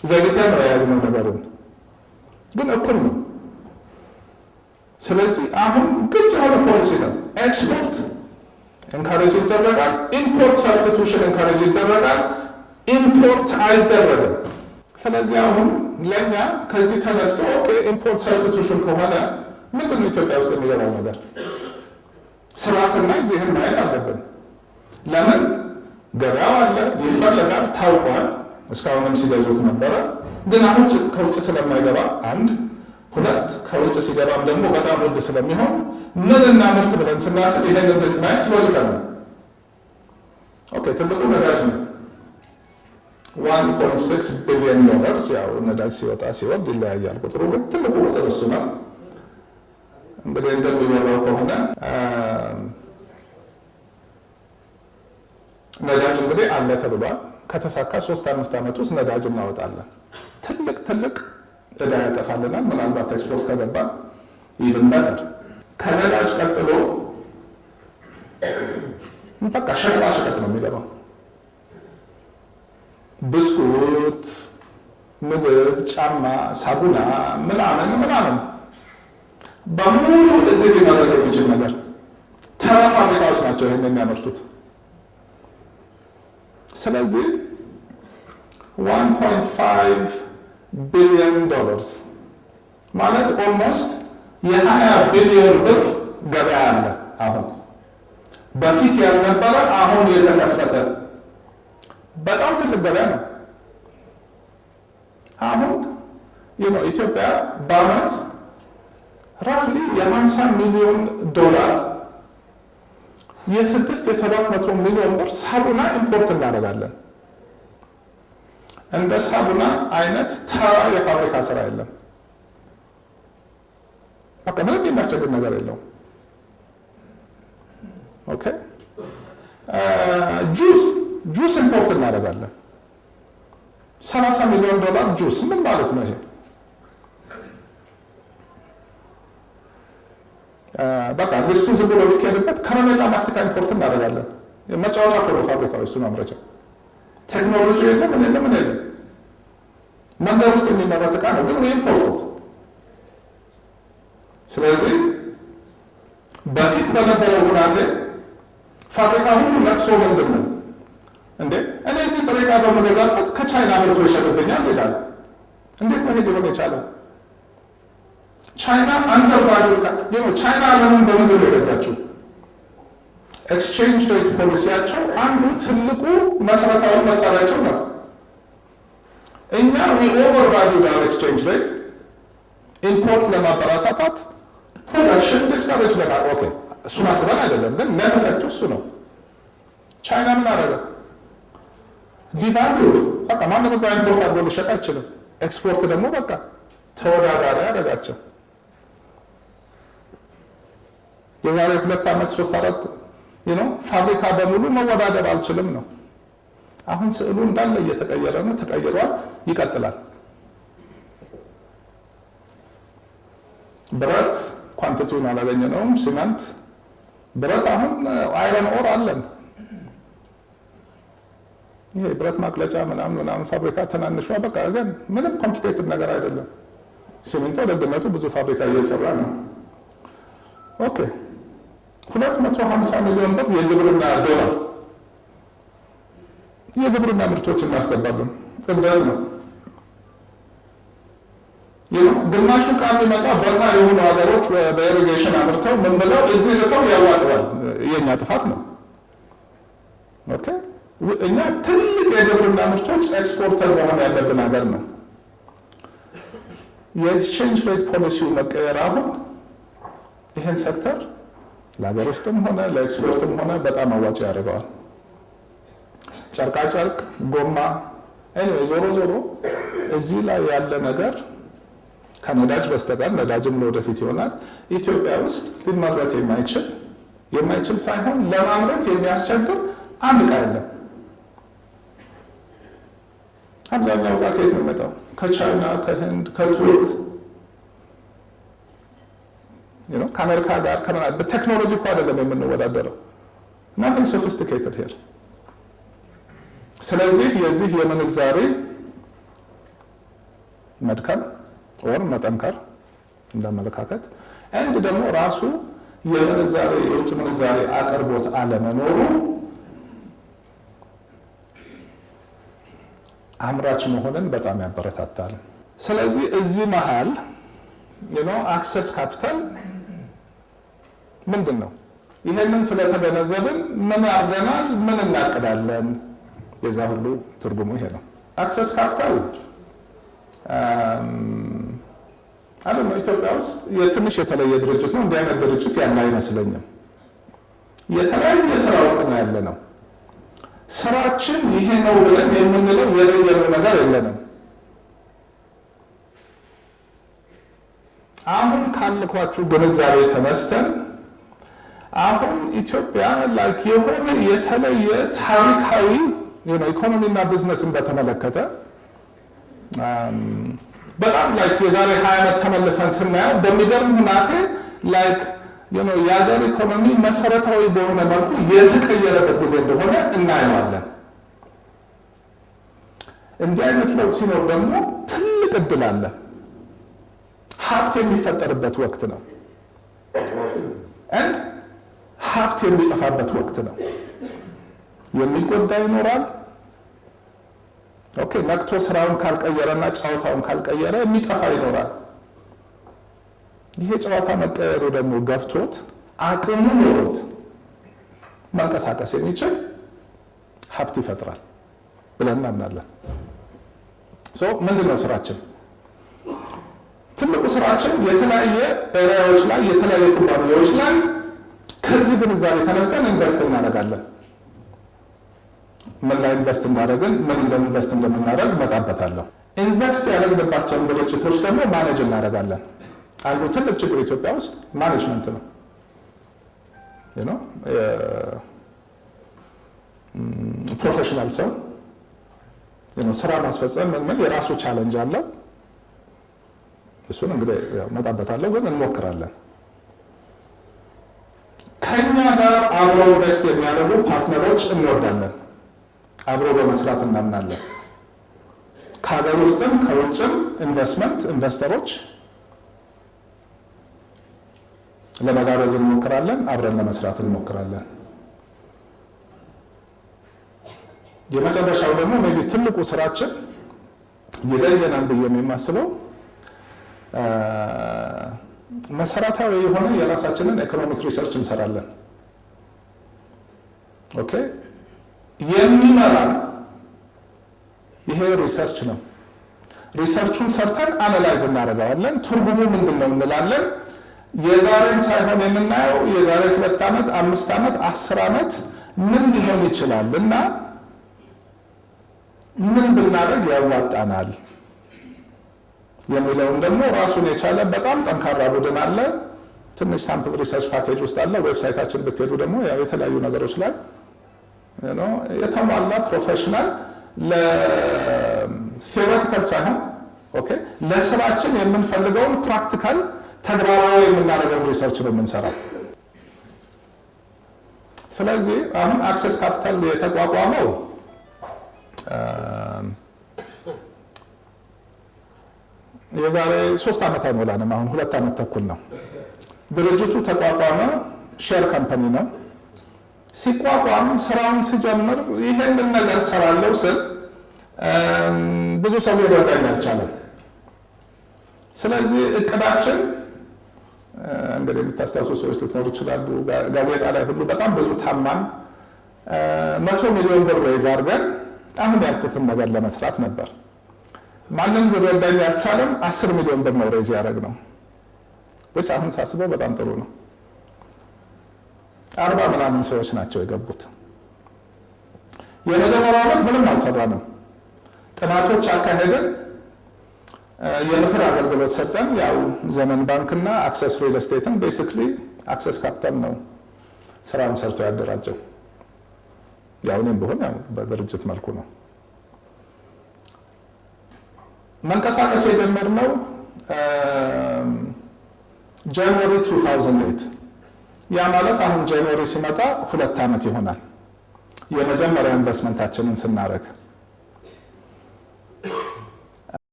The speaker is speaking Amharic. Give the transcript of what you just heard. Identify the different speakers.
Speaker 1: ዘግተን ነው የያዝነው ነገሩን፣ ግን እኩል ነው። ስለዚህ አሁን ግልጽ የሆነ ፖሊሲ ነው። Export encourage ይደረጋል፣ import substitution encourage ይደረጋል፣ import አይደረግም። ስለዚህ አሁን ለእኛ ከዚህ ተነስቶ okay import substitution ከሆነ ምንድን ነው ኢትዮጵያ ውስጥ የሚገባው ነገር? ስራ ስናይ ይህን ማየት አለብን። ለምን ገበያው አለ፣ ይፈለጋል፣ ታውቋል። እስካሁንም ሲገዙት ነበረ። ግን አሁን ከውጭ ስለማይገባ አንድ፣ ሁለት ከውጭ ሲገባም ደግሞ በጣም ውድ ስለሚሆን ምን እናምርት ብለን ስናስብ ይሄንን list ማየት logical ነው። Okay ትልቁ ነዳጅ ነው። 1.6 billion dollars። ያው ነዳጅ ሲወጣ ሲወርድ ይለያያል ቁጥሩ፣ ግን ትልቁ ቁጥር እሱ ነው። እንግዲህ እንደሚወራው ከሆነ ነዳጅ እንግዲህ አለ ተብሏል። ከተሳካ 3-5 ዓመት ውስጥ ነዳጅ እናወጣለን። ትልቅ ትልቅ ዕዳ ያጠፋልናል። ምናልባት ኤክስፖርት ከገባ even better። ከነዳጅ ቀጥሎ በቃ ሸቀጣ ሸቀጥ ነው የሚገባው። ብስኩት፣ ምግብ፣ ጫማ፣ ሳቡና ምናምን ምናምን በሙሉ እዚህ ሊመረት የሚችል ነገር ተራ ፋብሪካዎች ናቸው ይህን የሚያመርቱት። ስለዚህ 1.5 billion dollars ማለት almost የ20 ቢሊዮን ብር ገበያ አለ። አሁን በፊት ያልነበረ አሁን የተከፈተ በጣም ትልቅ ገበያ ነው። አሁን ኢትዮጵያ በአመት roughly የ50 ሚሊዮን ዶላር የ6 የ700 ሚሊዮን ብር ሳቡና import እናደርጋለን። እንደ ሳቡና አይነት ተራ የፋብሪካ ስራ የለም። በቃ ምንም የሚያስቸግር ነገር የለውም። Okay juice import እናደርጋለን። 30 ሚሊዮን ዶላር ጁስ ምን ማለት ነው ይሄ? በቃ list ኡ ዝም ብሎ ቢካሄድበት ከረሜላ ማስቲካ import እናደርጋለን። መጫወቻ እኮ ነው ፋብሪካው፣ እሱ ማምረቻ ቴክኖሎጂ የለም፣ ምን የለም፣ ምን የለም። መንደር ውስጥ የሚመረት ዕቃ ነው፣ ግን import። ስለዚህ በፊት በነበረው ሁናቴ ፋብሪካ ሁሉ ለቅሶ ምንድን ነው እንዴ? እኔ እዚህ ጥሬ ዕቃ በምገዛበት ከቻይና አምርቶ ይሸጥብኛል ይላል። እንዴት ነው ሊሆን የቻለው? ቻይና undervalue ቻይና ዓለምን በምንድን ነው የገዛችው? Exchange rate ፖሊሲያቸው አንዱ ትልቁ መሰረታዊ መሳሪያቸው ነው። እኛ we overvalue our exchange rate import ለማበረታታት production discourage ለማድረግ okay፣ እሱን አስበን አይደለም፣ ግን net effect ኡ እሱ ነው። ቻይና ምን አደረገ? Devalue። በቃ ማንም እዛ import አድርጎ ሊሸጥ አይችልም። ኤክስፖርት ደግሞ በቃ ተወዳዳሪ አደረጋቸው። የዛሬ 2 ዓመት 3 4 ፋብሪካ በሙሉ መወዳደር አልችልም ነው። አሁን ስዕሉ እንዳለ እየተቀየረ ነው። ተቀይሯል፣ ይቀጥላል። ብረት quantity ውን አላገኘነውም። Cement፣ ብረት አሁን iron ore አለን። ይሄ ብረት ማቅለጫ ምናምን ምናምን ፋብሪካ ትናንሿ በቃ ግን ምንም complicated ነገር አይደለም። ሲሚንቶ ደግነቱ ብዙ ፋብሪካ እየሰራ ነው። Okay 250 ሚሊዮን ብር የግብርና ዶላር የግብርና ምርቶች እናስገባለን። እብደት ነው። ግማሹ ዕቃ የሚመጣ በረሃ የሆኑ ሀገሮች በ irrigation አምርተው ምን ብለው እዚህ ልከው ያዋጥራል። የእኛ ጥፋት ነው። Okay እኛ ትልቅ የግብርና ምርቶች exporter መሆን ያለብን ሀገር ነው። የ exchange rate ፖሊሲው መቀየር አሁን ይህን ሴክተር ለሀገር ውስጥም ሆነ ለኤክስፖርትም ሆነ በጣም አዋጭ ያደርገዋል። ጨርቃጨርቅ፣ ጎማ፣ anyway ዞሮ ዞሮ እዚህ ላይ ያለ ነገር ከነዳጅ በስተቀር ነዳጅም ለወደፊት ይሆናል። ኢትዮጵያ ውስጥ ሊመረት የማይችል ሳይሆን ለማምረት የሚያስቸግር አንድ ዕቃ የለም። አብዛኛው ዕቃ ከየት ነው የሚመጣው? ከቻይና፣ ከህንድ፣ ከቱርክ፣ ከአሜሪካ ጋር በቴክኖሎጂ እኮ አይደለም የምንወዳደረው። Nothing sophisticated here። ስለዚህ የዚህ የምንዛሬ መድከም or መጠንከር እንዳመለካከት፣ and ደግሞ ራሱ የምንዛሬ የውጭ ምንዛሬ አቅርቦት አለመኖሩ አምራች መሆንን በጣም ያበረታታል። ስለዚህ እዚህ መሀል Access Capital ምንድን ነው? ይሄንን ስለተገነዘብን ምን አድርገናል? ምን እናቅዳለን? የዛ ሁሉ ትርጉሙ ይሄ ነው። Access Capital አለ ኢትዮጵያ ውስጥ የትንሽ የተለየ ድርጅት ነው። እንዲህ አይነት ድርጅት ያለ አይመስለኝም። የተለያየ ስራ ውስጥ ነው ያለ ነው። ስራችን ይሄ ነው ብለን የምንለው የለየነው ነገር የለንም። አሁን ካልኳችሁ ግንዛቤ ተነስተን አሁን ኢትዮጵያ like የሆነ የተለየ ታሪካዊ ኢኮኖሚና ቢዝነስን በተመለከተ በጣም like የዛሬ 20 ዓመት ተመልሰን ስናየው በሚገርም ሁናቴ like የሀገር ኢኮኖሚ መሰረታዊ በሆነ መልኩ የተቀየረበት ጊዜ እንደሆነ እናየዋለን። እንዲህ አይነት ለውጥ ሲኖር ደግሞ ትልቅ እድል አለ። ሀብት የሚፈጠርበት ወቅት ነው። And ሀብት የሚጠፋበት ወቅት ነው። የሚጎዳ ይኖራል። Okay፣ ነቅቶ ስራውን ካልቀየረና ጨዋታውን ካልቀየረ የሚጠፋ ይኖራል። ይሄ ጨዋታ መቀየሩ ደግሞ ገብቶት አቅሙ ኖሮት መንቀሳቀስ የሚችል ሀብት ይፈጥራል ብለን እናምናለን። So ምንድን ነው ስራችን? ትልቁ ስራችን የተለያየ area ዎች ላይ፣ የተለያየ ኩባንያዎች ላይ ከዚህ ግንዛቤ ተነስተን invest እናደርጋለን። ምን ላይ invest እንዳደረግን፣ ምን invest እንደምናደርግ እመጣበታለሁ። Invest ያደረግንባቸውን ድርጅቶች ደግሞ manage እናደርጋለን። አንዱ ትልቅ ችግር ኢትዮጵያ ውስጥ management ነው። Professional ሰው ስራ ማስፈጸም ምን የራሱ challenge አለው። እሱን እንግዲህ እመጣበታለሁ፣ ግን እንሞክራለን። ከኛ ጋር አብረው invest የሚያደርጉ partner ኦች እንወዳለን። አብሮ በመስራት እናምናለን። ከሀገር ውስጥም ከውጭም investment investor ኦች ለመጋበዝ እንሞክራለን። አብረን ለመስራት እንሞክራለን። የመጨረሻው ደግሞ maybe ትልቁ ስራችን ይለየናል ብዬ የማስበው መሰረታዊ የሆነ የራሳችንን economic research እንሰራለን። Okay፣ የሚመራን ይሄ research ነው። Research ኡን ሰርተን analyze እናደርገዋለን። ትርጉሙ ምንድን ነው እንላለን። የዛሬን ሳይሆን የምናየው የዛሬ 2 ዓመት፣ 5 ዓመት፣ 10 ዓመት ምን ሊሆን ይችላል እና ምን ብናደርግ ያዋጣናል የሚለውን ደግሞ ራሱን የቻለ በጣም ጠንካራ ቡድን አለ። ትንሽ sample research package ውስጥ አለ። Website ኣችን ብትሄዱ ደግሞ ያው የተለያዩ ነገሮች ላይ የተሟላ professional ለ theoretical ሳይሆን okay ለስራችን የምንፈልገውን practical ተግባራዊ የምናደርገውን research ነው የምንሰራው። ስለዚህ አሁን Access Capital የተቋቋመው የዛሬ 3 ዓመት አይሞላንም። አሁን 2 ዓመት ተኩል ነው። ድርጅቱ ተቋቋመ። Share company ነው። ሲቋቋም ስራውን ሲጀምር ይሄንን ነገር ሰራለው ስል ብዙ ሰው ሊረዳኝ አልቻለም። ስለዚህ እቅዳችን እንግዲህ የምታስታውሱ ሰዎች ልትኖሩ ይችላሉ። ጋዜጣ ላይ ሁሉ በጣም ብዙ ታማን። 100 ሚሊዮን ብር raise አድርገን አሁን ያልኩትን ነገር ለመስራት ነበር። ማንም ሊረዳኝ አልቻለም። 10 ሚሊዮን ብር ነው raise ያደረግነው። ብቻ አሁን ሳስበው በጣም ጥሩ ነው። 40 ምናምን ሰዎች ናቸው የገቡት። የመጀመሪያው ዓመት ምንም አልሰራንም። ጥናቶች አካሄድን፣ የምክር አገልግሎት ሰጠን። ያው ዘመን ባንክና Access Real Estate ን basically Access Capital ነው ስራውን ሰርቶ ያደራጀው። ያው እኔም ብሆን ያው በድርጅት መልኩ ነው መንቀሳቀስ የጀመርነው። January 2008፣ ያ ማለት አሁን January ሲመጣ 2 ዓመት ይሆናል። የመጀመሪያ ኢንቨስትመንታችንን ስናደርግ